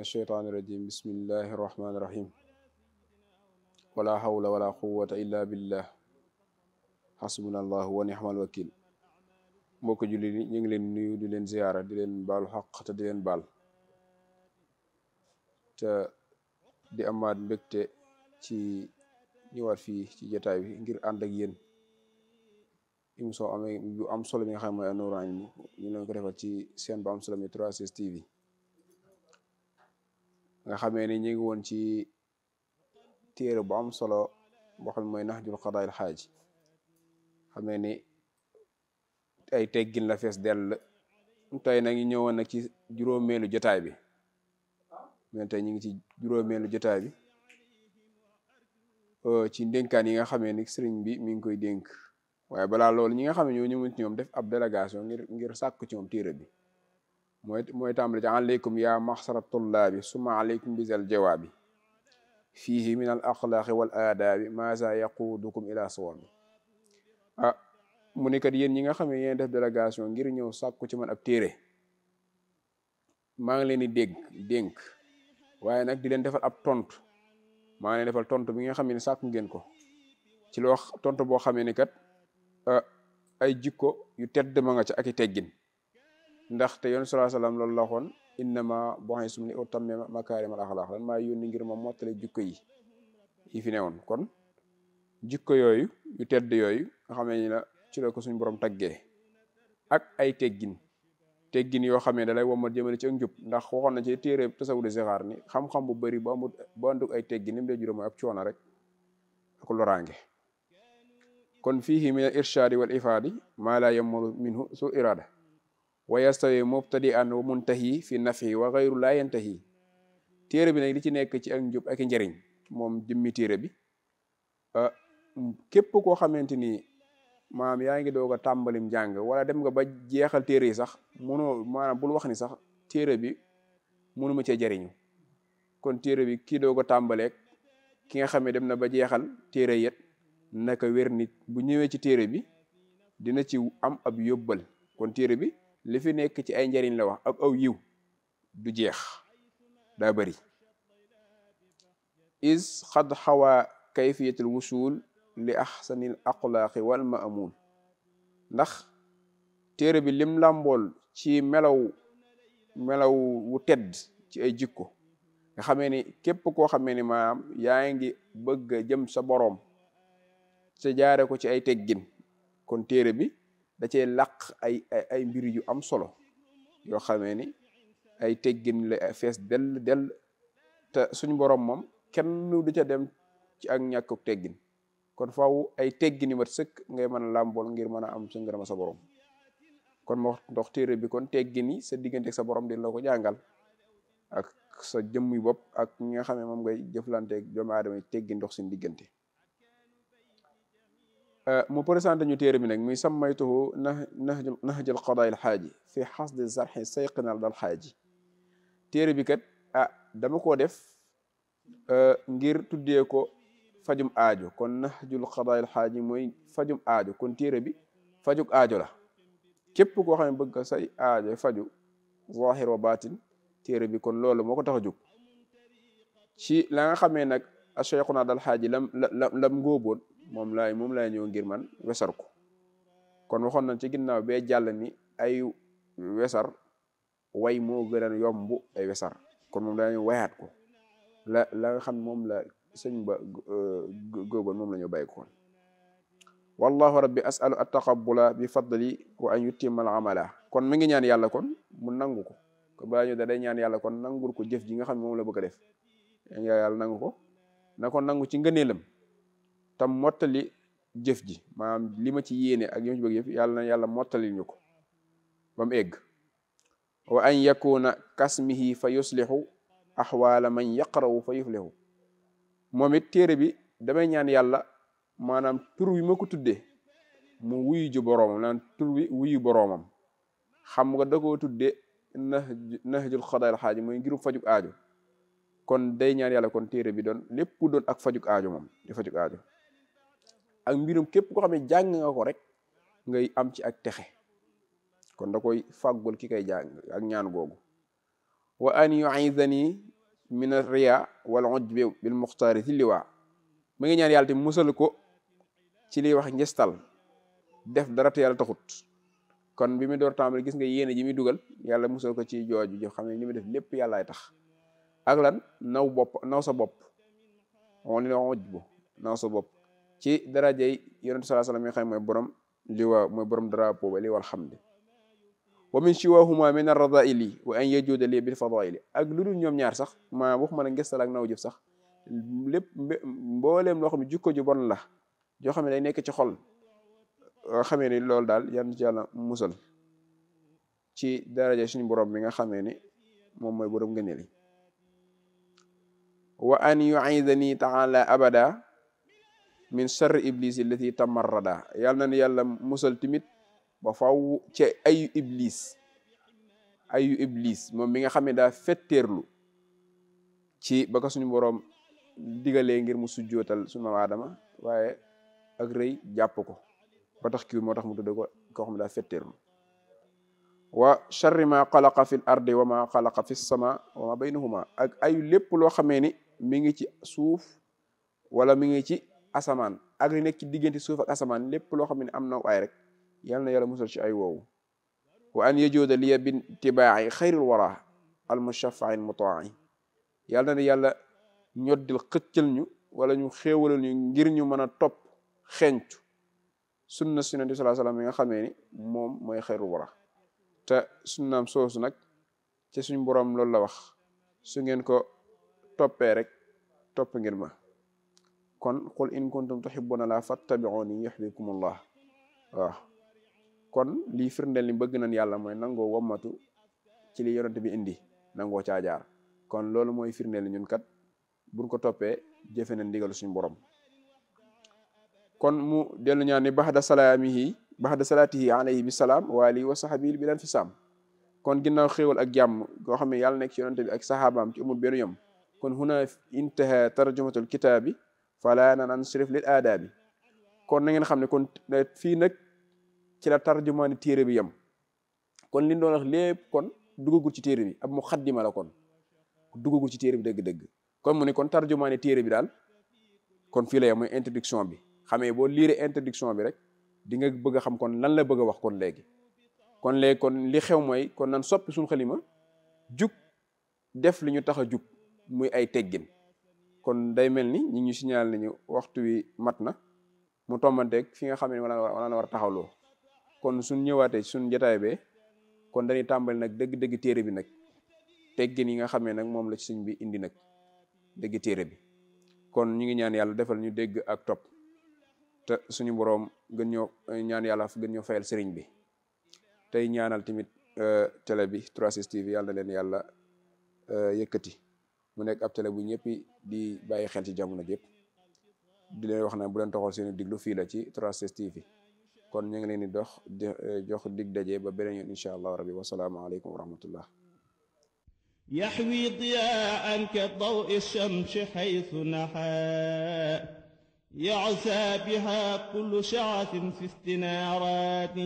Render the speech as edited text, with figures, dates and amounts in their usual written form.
الشيطان الرجيم بسم الله الرحمن الرحيم ولا حول ولا قوة إلا بالله حسبنا الله ونعم الوكيل mbokk julli ni ñu ngi leen nuyu di leen ziyaara di leen baalu xaq te di leen baal te di amaat mbégte ci ñëwaat fii ci jotaay bi ngir ànd ak yéen émission amee yu am solo bi nga xam ne mooy An-Nourayni ñu leen ko defal ci seen bu am solo mi 3S TV nga xamee ni ñu ngi woon ci téere bu am solo boo xam ne mooy Nahjul Qadaa'il Haaj xamee ni ay teggin la fees dell tey nag ñu ñëwoon nag ci juróomeelu jotaay bi mais tey ñu ngi ci juróomeelu jotaay bi ci ndénkaan yi nga xamee ni sëriñ bi mi ngi koy dénk waaye balaa loolu ñi nga xam ne ñoo ñëwoon ci ñoom def ab délégation ngir sàkk ci ñoom téere bi mooy tàmbali ci aleykum yaa maxsara tullaabi summa aleykum bisal jawaabi fiihi min al axlaaqi wal aadaabi maasa yaquudukum ila sawaabi mu ne kat yéen ñi nga xam ne yéen def délégation ngir ñëw sàkku ci man ab téere maa ngi leen di dénk waaye nag di leen defal ab tontu maa ngi leen defal tontu bi nga xam ne sàkku ngeen ko ci loo tontu boo xamee ni kat ay jikko yu tedd ma nga ca ak i teggin ndaxte yoon sallallahu alayhi wasallam loolu la waxoon innama bu'istu li utammima makaarimal axlaaq lan maa yónni ngir ma mottale jikko yi fi newoon kon jikko yooyu yu tedd yooyu nga xam ne la ci la ko suñu borom taggee ak ay teggin yoo xam ne da lay womal jëmale ci ak njub ndax waxoon na ci téere tasawudu zixaar ni xam-xam bu bëri bu ànduk ay teggin ni mu dee juróom mooy ab coono rek ak loraange kon fiihi min al irshaadi wal ifaadi maa laa yamuru minhu su iraada wa yastawi mubtadi'an wa muntahi fi nafi wa ghayru laa yantahi téere bi nag li ci nekk ci ak njub ak njëriñ moom jëmmi téere bi képp koo xamante ni maanaam yaa ngi doog a tàmbalim jàng wala dem nga ba jeexal téere yi sax mënoo maanaam bul wax ni sax téere bi mënuma cee jariñu kon téere bi kii doog a tàmbaleeg ki nga xam ne dem na ba jeexal téere yet naka wér nit bu ñëwee ci téere bi dina ci am ab yóbbal kon téere bi li fi nekk ci ay njariñ la wax ak aw yiw du jeex daa bëri is xad xawaa kayfiyatul wusul li axsanil axlaaqi wal ma'mul ndax téere bi lim làmbool ci melaw wu tedd ci ay jikko nga xamee ni képp koo xamee ni maanaam yaa ngi bëgg a jëm sa boroom sa jaare ko ci ay teggin kon téere bi da cee làq ay mbir yu am solo yoo xamee ni ay teggin la fees dell te suñu boroom moom kenn du ca dem ci ak ñàkkuk teggin kon faaw ay teggin yu mat sëkk ngay mën a làmbool ngir mën a am sa ngërëm sa borom kon moo ndox téere bi kon teggin yi sa diggante ak sa borom dina la ko jàngal ak sa jëmmi bopp ak ñi nga xam ne moom ngay jëflanteeg doomu aadama yi teggin ndox seen diggante mu présenté ñu téere bi nag muy sammaytuhu nahjul qadaa'il haaji fi xasdi zarxi sayqinal dal xaaji téere bi kat dama koo def ngir tuddee ko fajum aajo kon Nahjul Qadaa'il Haaji mooy fajum aajo kon téere bi fajuk aajo la képp koo xam ne bëgg say aajo faju zahir wa baatin téere bi kon loolu moo ko tax a jóg ci la nga xamee nag Cheikhuna dal Haaji lam ngóoboon moom laay ñëw ngir man wesar ko kon waxoon nañ ci ginnaaw bee jàll ni ay wesar way moo gën a yomb ay wesar kon moom laay wayaat ko la nga xam moom la sëñ ba góoboon moom la ñu bàyyi koon wallahu rabbi asalu attaqabula bi fadli wa an yutimma al amala kon mi ngi ñaan yàlla kon mu nangu ko ko balaa ñu da day ñaan yàlla kon nangul ko jëf ji nga xam ne moom la bëgg a def yàlla nangu ko na ko nangu ci ngëneelam tam mottali jëf ji maanaam li ma ci yéene ak li ma ci bëgg yëf yàlla na yàlla mottali ñu ko ba mu egg wa an yakuna kasmihi fa yuslihu axwaala man yaqrawu fa yuflihu moom it téere bi damay ñaan yàlla maanaam tur wi ma ko tuddee mu wuyu ji boroomam naan tur wi wuyu boroomam xam nga da koo tuddee Nahjul Qadaa'il Haaji mooy ngirum fajuk aajo kon day ñaan yàlla kon téere bi doon lépp doon ak fajuk aajo moom di fajuk aajo ak mbirum képp koo xam ne jàng nga ko rek ngay am ci ak texe kon da koy fàggul ki kay jàng ak ñaan googu wa an yu'idhani min ar-riya wal ujbi bil muxtaari fi liwaa mu ngi ñaan yàlla te musal ko ci liy wax njëstal def dara te yàlla taxut kon bi mu door tàmbali gis nga yéene ji muy dugal yàlla musal ko ci jooju jo xam ne li mu def lépp yàllaay tax ak lan naw sa bopp on la ujbu naw sa bopp ci darajey yonent sallallahu alayhi wasallam yi xam mooy borom liwaa mooy borom drapeau ba li wal hamdi wa min siwahuma min ar-radaili wa an yajuda li bil fadaili ak lu dul ñoom ñaar sax maa waxuma ne ngestal ak naw jëf sax lépp mbooleem loo xam ne jukko ju bon la joo xam ne day nekk ci xol xamee ni loolu daal yan ci yàlla musal ci daraja suñu borom mi nga xamee ni moom mooy borom ngëneel yi wa an yu'idani ta'ala abada min sharri iblis allati tamarrada yàlla na ni yàlla musal timit ba faw ci ayu iblis moom mi nga xam ne daa fetteerlu ci ba ko suñu borom digalee ngir mu sujjootal suñu maam Aadama waaye ak rëy jàpp ko ba tax kii moo tax mu tudde ko koo xam ne daa fetteerlu wa sharri ma xalaqa fi l ardi wa ma xalaqa fi sama wa ma baynahuma ak ayu lépp loo xamee ni mi ngi ci suuf wala mi ngi ci asamaan ak li nekk ci diggante suuf ak asamaan lépp loo xam ne am na ay rek yal na yàlla musal ci ay woowu wa an yajuuda liya bin tibaa'i xayril wara al mushaffa'i mutaa'i yal na ne yàlla ñoddil xëccal ñu wala ñu xéewalal ñu ngir ñu mën a topp xencu sunna si Yonent bi sallallahu alayhi wasallam yi nga xamee ni moom mooy xayrul wara te sunnaam soosu nag ci suñ boroom loolu la wax su ngeen ko toppee rek topp ngeen ma kon qul in kuntum tuhibbuna la fattabi'uni yuhibbukumullah waaw kon lii firndeel ni bëgg nañ yàlla mooy nangoo wammatu ci li yonent bi indi nangoo caa jaar kon loolu mooy firndeel ñun kat buñ ko toppee jëfe na ndigal suñu borom kon mu dellu ñaan ni baxda salaatihi alayhi bisalaam wa alihi wa sahbihi bi leen fi saam kon ginnaaw xéewal ak jàmm goo xam ne yàlla nekk ci yonent bi ak saxaabaam ci amul benn yom kon huna intaha tarjumatul kitaabi fala nansrif lil aadaabi kon na ngeen xam ne kon fii nag ci la tarjumaani téere bi yem kon li ñu doon wax lépp kon duggagul ci téere bi ab muxaddima la kon duggagul ci téere bi dëgg-dëgg kon mu ne kon tarjumaani téere bi daal kon fii la yem mooy introduction bi xamee boo liire introduction bi rek di nga bëgg a xam kon lan la bëgg a wax kon léegi kon li xew mooy kon nan soppi suñu xalima jug def li ñu tax a jug muy ay teggin kon day mel ni ñi ñu signal nañu waxtu wi mat na mu tombanteeg fi nga xam ne wala na war a taxawloo kon suñ ñëwaatee suñ jotaay bee kon dañuy tàmbali nag dëgg-dëgg téere bi nag teggin yi nga xam ne nag moom la ci sëñ bi indi nag dëgg téere bi kon ñu ngi ñaan yàlla defal ñu dégg ak topp te suñu boroom gën ñoo ñaan yàlla gën ñoo fayal sëriñ bi tey ñaanal tamit télé bi 3STV yàlla na leen yàlla yëkkati mu nekk ab télé bu ñëpp di bàyyi xel ci jamono jëpp di leen wax na bu leen toxal seen diglu fii la ci 3STV kon ñu ngi leen di jox dig daje ba beneen yoon incha allah rabbi wasalaamu aleykum wa rahmatullah يحوي ضياء كضوء الشمس حيث نحى يعسى بها كل شعث في استنارات